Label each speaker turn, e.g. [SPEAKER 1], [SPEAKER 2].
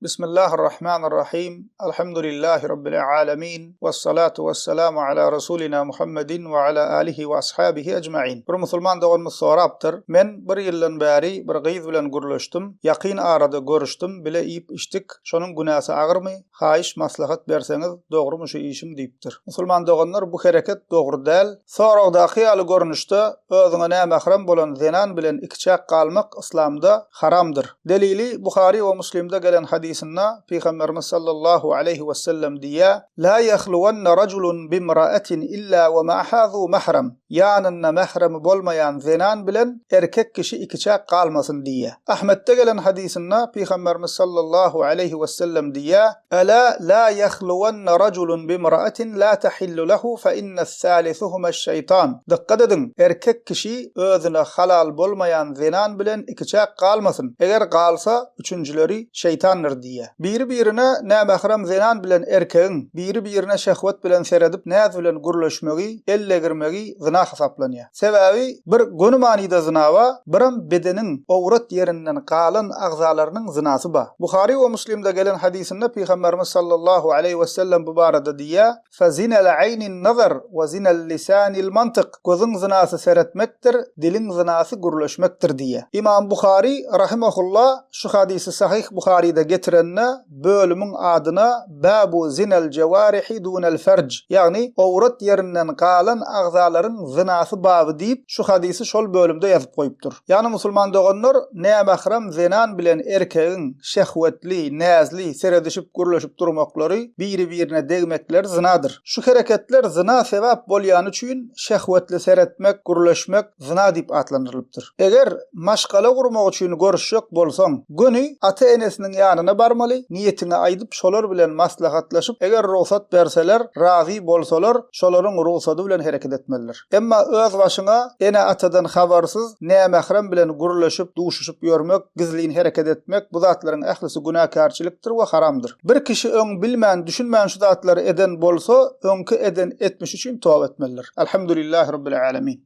[SPEAKER 1] Bismillahirrahmanirrahim. Elhamdülillahi Rabbil alemin. Vessalatu vesselamu ala Rasulina Muhammedin ve ala alihi ve ashabihi ecmain. Bir musulman doganymyz sorapdyr. Men bir ýyldan bäri bir gyz bilen gürleşdim. Ýakyn arada görüşdim, bile iýip içdik. Şonuň günäsi agyrmy? Haýyş maslahat berseňiz, dogrumy şu işim diýipdir. Musulman doganlar bu hereket dogry däl. Soragdaky ýaly görnüşde özüňe nämährem bolan zenan bilen ikiçäk galmak yslamda haramdyr. Delili Buhary we Muslimde gelen hadysynda Pygamberimiz sallallahu aleýhi wesellem diýýär, La ýahluwanna rajulun bimra'atin illa we ma'aha zu mahram. Ýanynda mähremi bolmaýan zenan bilen erkek kişi ikiçäk galmasyn diýýär. Ahmetde gelen hadysynda Pygamberimiz sallallahu aleýhi wesellem diýýär, Ela la ýahluwanna rajulun bimra'atin la tahillu lehu fe innes-salisuhumeş-şeýtan. Dykgat ediň, erkek kişi özüne halal bolmaýan zenan bilen ikiçäk galmasyn. Eger galsa, üçünjileri şeýtandyr diýýär. Biri-birine nämährem zenan bilen erkegiň biri-birine şehwet bilen seredip näz bilen gürleşmegi, el degirmegi zyna hasaplanýar. Sebäbi bir göni manyda zyna bar, birem bedeniň owrat ýerinden galan agzalarynyň zynasy bar. Buhary we Muslimde gelen hadysynda Pygamberimiz sallallahu aleýhi wesellem bu barada diýýär, Fezinel aýnin nazar we zinel lisanil mantyk, Gözüň zynasy seretmekdir, diliň zynasy gürleşmekdir diýýär. Ymam Buhary rahimahulla şu hadysy Sahyh Buharyda getirende bölümiň adyna Babu zinel jewarihi dunel ferj, ýagny owrat ýerinden galan agzalaryň zynasy baby diýip şu hadysy şol bölümde ýazyp goýupdyr. Ýagny musulman doganlar nämährem zenan bilen erkegiň şehwetli, näzli seredişip gürleşip durmaklary, biri-birine degmekleri zynadyr. Şu hereketler zyna sebäp bolýany üçin şehwetli seretmek, gürleşmek zyna diýip atlandyrylypdyr. Eger maşgala gurmak üçin görüşjek bolsaň, göni ata-enesiniň ýanyna barmaly, niýetiňi aýdyp şolar bilen maslahatlaşyp, eger rugsat berseler, razy bolsalar, şolaryň rugsady bilen hereket etmelidir. Emma öz başyňa ene-atadan habarsyz nämährem bilen gürleşip, duşuşyp ýörmek, gizlin hereket etmek, bu zatlaryň ählisi günäkärçilikdir we haramdyr. Bir kişi öň bilmän, düşünmän şu zatlary eden bolsa, öňki eden etmişi üçin toba etmelidir. Alhamdulillahi Rabbil Alemin.